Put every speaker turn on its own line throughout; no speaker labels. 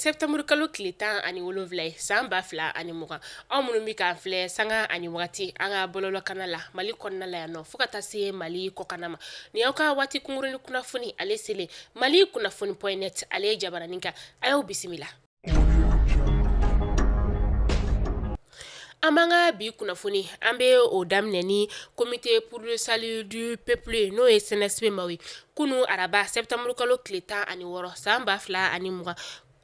septembre kalo tile 17 ye san 2020. Aw minnu bɛ k'an filɛ sanga ani wagati an ka bɔlɔlɔkana la Mali kɔnɔna la yan nɔ fo ka taa se Mali kɔkanna ma, nin y'aw ka waati kunkurunnin kunnafoni ale selen Mali kunnafoni point net ale ye jabaranin kan. A y'aw bisimila. An b'an ka bi kunnafoni an bɛ o daminɛ ni comité pour le salut du peuple n'o ye CNSP maaw ye. Kunun araba septembre kalo tile 16 san 2020,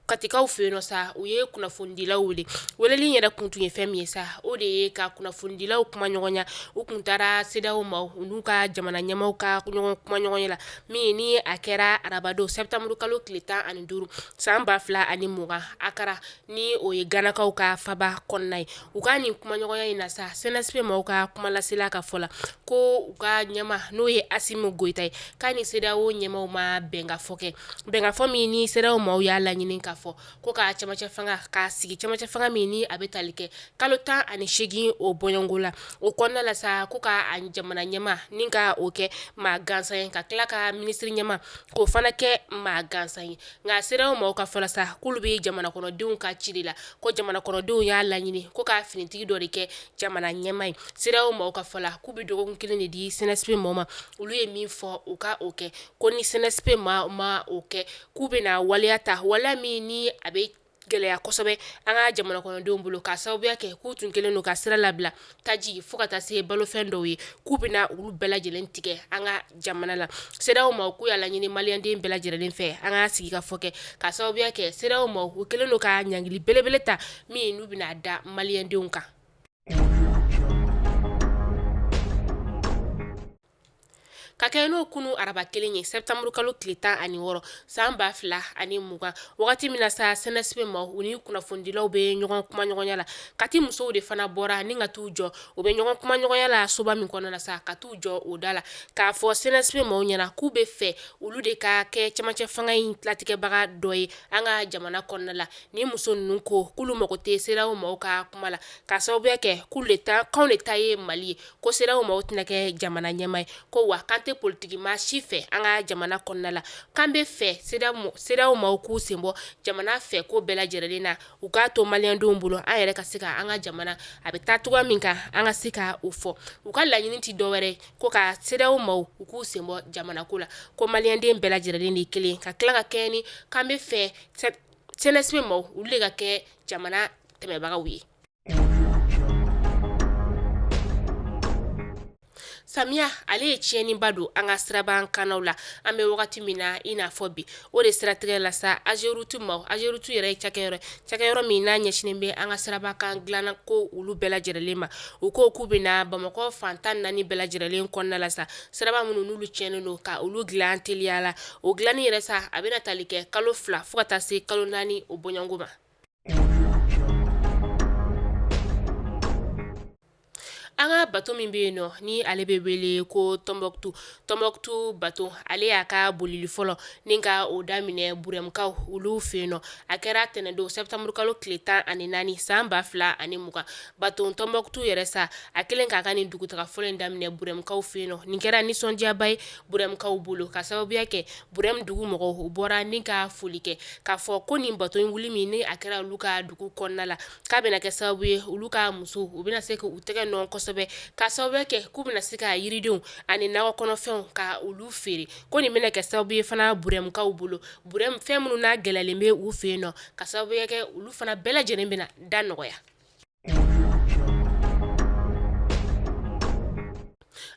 Katikaw fɛ yen nɔ sa, u ye kunnafonidilaw wele. Weleli yɛrɛ kun tun ye fɛn min ye sa, o de ye ka kunnafonidilaw kuma ɲɔgɔnya. U tun taara CEDEAO maaw n'u ka jamana ɲɛmaaw ka ɲɔgɔn kuma ɲɔgɔnya la min ni a kɛra arabadon septembre kalo tile 15 san 2020 Akara, ni o ye Ganakaw ka faba kɔnɔna ye. U ka nin kumaɲɔgɔnya in na sa, CNSP maaw ka kumalasela ka fɔ la ko u ka ɲɛmaa n'o ye Asimi Goyita ye, k'a ni CEDEAO ɲɛmaaw ma bɛnkafɔ kɛ, bɛnkafɔ min ni CEDEAO maaw y'a laɲini k'a fɔ ko ka cɛmancɛ fanga ka sigi, cɛmancɛ fanga min ni a bɛ tali kɛ kalo 18 o bɔɲɔgɔnko la. O kɔnɔna la sa, ko ka jamana ɲɛmaa ni ka o kɛ maa gansan ye, ka tila ka minisiri ɲɛmaa k'o fana kɛ maa gansan ye. Nka CEDEAO maaw ka fɔ la sa, k'olu bɛ jamana kɔnɔdenw ka ci de la, ko jamana kɔnɔdenw y'a laɲini ko ka finitigi dɔ de kɛ jamana ɲɛmaa ye. CEDEAO maaw ka fɔ la k'u bɛ dɔgɔkun kelen de di CNSP maaw ma, olu ye min fɔ u ka o kɛ, ko ni CNSP maaw ma o kɛ, k'u bɛna waleya ta, waleya min ni a bɛ gɛlɛya kosɛbɛ an ka jamana kɔnɔdenw bolo, k'a sababuya kɛ k'u tun kɛlen don ka sira labila taji fo ka taa se balofɛn dɔw ye, k'u bɛna olu bɛɛ lajɛlen tigɛ an ka jamana la. CEDEAO maaw k'u y'a laɲini maliyɛnden bɛɛ lajɛlen fɛ an ka sigikafɔ kɛ, k'a sababuya kɛ CEDEAO maaw u kɛlen don ka ɲangili belebele ta min n'u bɛna da maliyɛndenw kan. Ka kɛ n'o kunu araba kelen ye septembre kalo tile 16 san 2020, wagati min na sa CNSP maaw u ni kunnafonidilaw bɛ ɲɔgɔn kumaɲɔgɔnya la, Kati musow de fana bɔra ni ka t'u jɔ. U bɛ ɲɔgɔn kumaɲɔgɔnya la soba min kɔnɔna la sa, ka t'u jɔ o da la k'a fɔ CNSP maaw ɲɛna k'u bɛ fɛ olu de ka kɛ cɛmancɛ fanga in latigɛbaga dɔ ye an ka jamana kɔnɔna la. Ni muso ninnu ko k'olu mago tɛ CEDEAO maaw ka kuma la, k'a sababuya kɛ k'olu de ta k'anw de ta ye Mali ye, ko CEDEAO maaw tɛna kɛ jamana ɲɛmaa ye, ko wa k'an tɛ politiki maa si fɛ an ka jamana kɔnɔna la, k'an bɛ fɛ CEDEAO maaw k'u sen bɔ jamana fɛ ko bɛɛ lajɛlen na, u k'a to maliyɛndenw bolo, an yɛrɛ ka se ka an ka jamana a bɛ taa cogoya min kan, an ka se ka o fɔ. U ka laɲini tɛ dɔwɛrɛ ko ka CEDEAO maaw u k'u sen bɔ jamana ko la, ko maliyɛnden bɛɛ lajɛlen de ye kelen, ka tila ka kɛ ni k'an bɛ fɛ CNSP maaw olu de ka kɛ jamana tɛmɛbagaw ye. Samiya ale ye tiɲɛniba don an ka siraban kannaw la an bɛ wagati min na i n'a fɔ bi. O de siratigɛ la sa, AGEROUTE maaw, AGEROUTE yɛrɛ ye cakɛyɔrɔ min n'a ɲɛsinnen bɛ an ka siraba kan dilanna ko olu bɛɛ lajɛlen ma, u ko k'u bɛna Bamakɔ fan 14 bɛɛ lajɛlen kɔnɔna la sa, siraba minnu n'olu tiɲɛnen don ka olu dilan teliya la. O dilanni yɛrɛ sa, a bɛna tali kɛ kalo 2 fo ka taa se kalo 4 o bɔɲɔgɔnko ma. An ka bato min bɛ yen nɔ ni ale bɛ wele ko Tɔnbɔkutu, Tɔnbɔkutu bato, ale y'a ka bolili fɔlɔ ni ka o daminɛ Burɛmukaw olu fɛ yen nɔ. A kɛra tɛnɛndon septembre kalo tile 14 san 2020. Bato Tɔnbɔkutu yɛrɛ sa, a kɛlen k'a ka nin dugutaga fɔlɔ in daminɛ Burɛmukaw fɛ yen nɔ, nin kɛra nisɔndiyaba ye Burɛmukaw bolo, ka sababuya kɛ Burɛmu dugu mɔgɔw u bɔra ni ka foli kɛ k'a fɔ ko nin bato in wuli min ni a kɛra olu ka dugu kɔnɔna la, k'a bɛna kɛ sababu ye olu ka musow u bɛna se k'u tɛgɛ nɔ kosɛbɛ, ka sababuya kɛ k'u bɛna se ka yiridenw ani nakɔ kɔnɔfɛnw ka olu feere, ko nin bɛna kɛ sababu ye fana Burɛmukaw bolo, Burɛmu fɛn minnu n'a gɛlɛyalen bɛ u fɛ yen nɔ, ka sababuya kɛ olu fana bɛɛ lajɛlen bɛna da nɔgɔya.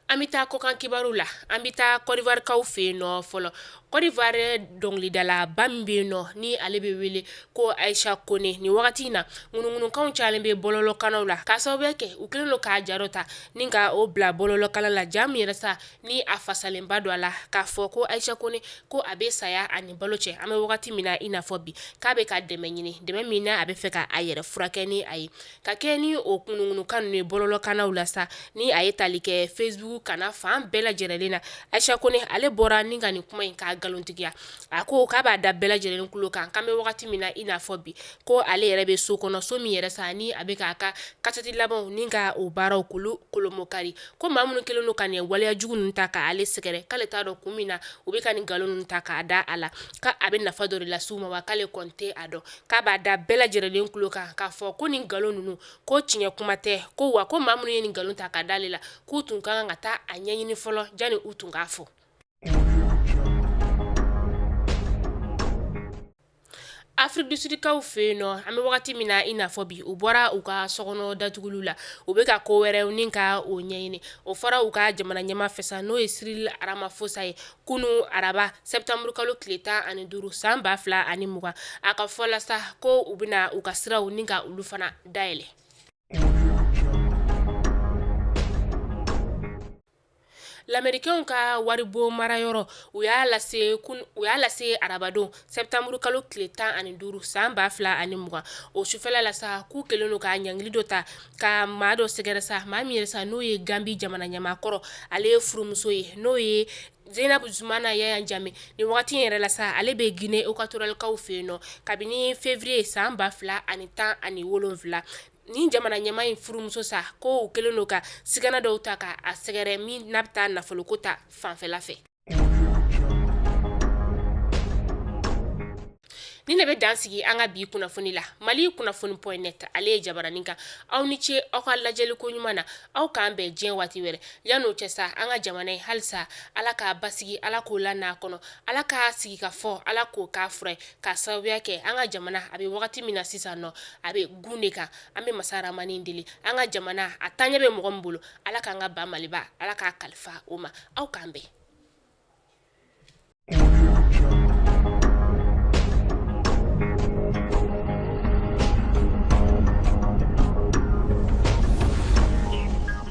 An bɛ taa kɔkan kibaru la. An bɛ taa Kɔdiwarikaw fɛ yen nɔ fɔlɔ. Kɔdiwari dɔnkilidalaba min bɛ yen nɔ ni ale bɛ wele ko Ayisa Kone, nin wagati in na ŋunuŋunukanw cayalen bɛ bɔlɔlɔkannaw la, k'a sababuya kɛ u kɛlen don k'a ja dɔ ta ni ka o bila bɔlɔlɔkanna la, ja min yɛrɛ sa ni a fasalenba don a la k'a fɔ ko Ayisa Kone ko a bɛ saya ani balo cɛ an bɛ wagati min na i n'a fɔ bi, k'a bɛ ka dɛmɛ ɲini, dɛmɛ min na a bɛ fɛ ka a yɛrɛ furakɛ ni a ye. Ka kɛ ni o ŋunuŋunukan ninnu ye bɔlɔlɔkannaw la sa, ni a ye tali kɛ Facebook kanna fan bɛɛ lajɛlen na, Ayisa Kone ale bɔra ni ka nin kuma in k'a nkalontigiya. A ko k'a b'a da bɛɛ lajɛlen tulo kan k'an bɛ wagati min na i n'a fɔ bi, ko ale yɛrɛ bɛ so kɔnɔ, so min yɛrɛ sa ni a bɛ k'a ka kasɛti labanw ni ka o baaraw k'olu kolomɔkari. Ko maa minnu kɛlen don ka nin waleya jugu ninnu ta k'ale sɛgɛrɛ, k'ale t'a dɔn kun min na u bɛ ka nin nkalon ninnu ta k'a da a la, k'a bɛ nafa dɔ de lase u ma wa, k'ale kɔni tɛ a dɔn. K'a b'a da bɛɛ lajɛlen tulo kan k'a fɔ ko nin nkalon ninnu ko tiɲɛ kuma tɛ, ko wa ko maa minnu ye nin nkalon ta k'a da ale la, k'u tun ka kan ka taa a ɲɛɲini fɔlɔ janni u tun k'a fɔ. Afrique du Sud kaw fɛ yen nɔ, an bɛ wagati min na i n'a fɔ bi, u bɔra u ka sokɔnɔ datuguliw la, u bɛ ka ko wɛrɛw ni ka o ɲɛɲini. O fɔra u ka jamana ɲɛmaa fɛ sa, n'o ye Cyril Ramaphosa ye, kunun araba septembre kalo tile 15 san 2020. A ka fɔ la sa ko u bɛna u ka siraw ni ka olu fana dayɛlɛ. Lamericainw ka waribon marayɔrɔ, u y'a lase arabadon septembre kalo tile 15 san 2020, o sufɛla la sa, k'u kɛlen don ka ɲangili dɔ ta ka maa dɔ sɛgɛrɛ sa, maa min yɛrɛ sa n'o ye Gambie jamana ɲɛmaa kɔrɔ, ale ye furumuso ye, n'o ye Zeinabu Zumana Yaya Jammeh. Nin wagati in yɛrɛ la sa, ale bɛ Guinée équatorialekaw fɛ yen nɔ kabini février san 2017. Nin jamana ɲɛmaa in furumuso sa, ko u kɛlen don ka sigana dɔw ta k'a sɛgɛrɛ min n'a bɛ taa nafoloko ta fanfɛla fɛ. Nin de bɛ dan sigi an ka bi kunnafoni la. Mali kunnafoni point net, ale ye jabaranin kan. Aw ni ce aw ka lajɛli ko ɲuman na. Aw k'an bɛn diɲɛ waati wɛrɛ. Yan'o cɛ sa, an ka jamana ye halisa Ala k'a basigi, Ala k'o la n'a kɔnɔ, Ala k'a sigi ka fɔ, Ala k'o k'a fura ye, k'a sababuya kɛ an ka jamana a bɛ wagati min na sisan nɔ, a bɛ gun de kan. An bɛ masa Ramani deli, an ka jamana a taaɲɛ bɛ mɔgɔ min bolo, Ala k'an ka ba Maliba, Ala k'a kalifa o ma. Aw k'an bɛn.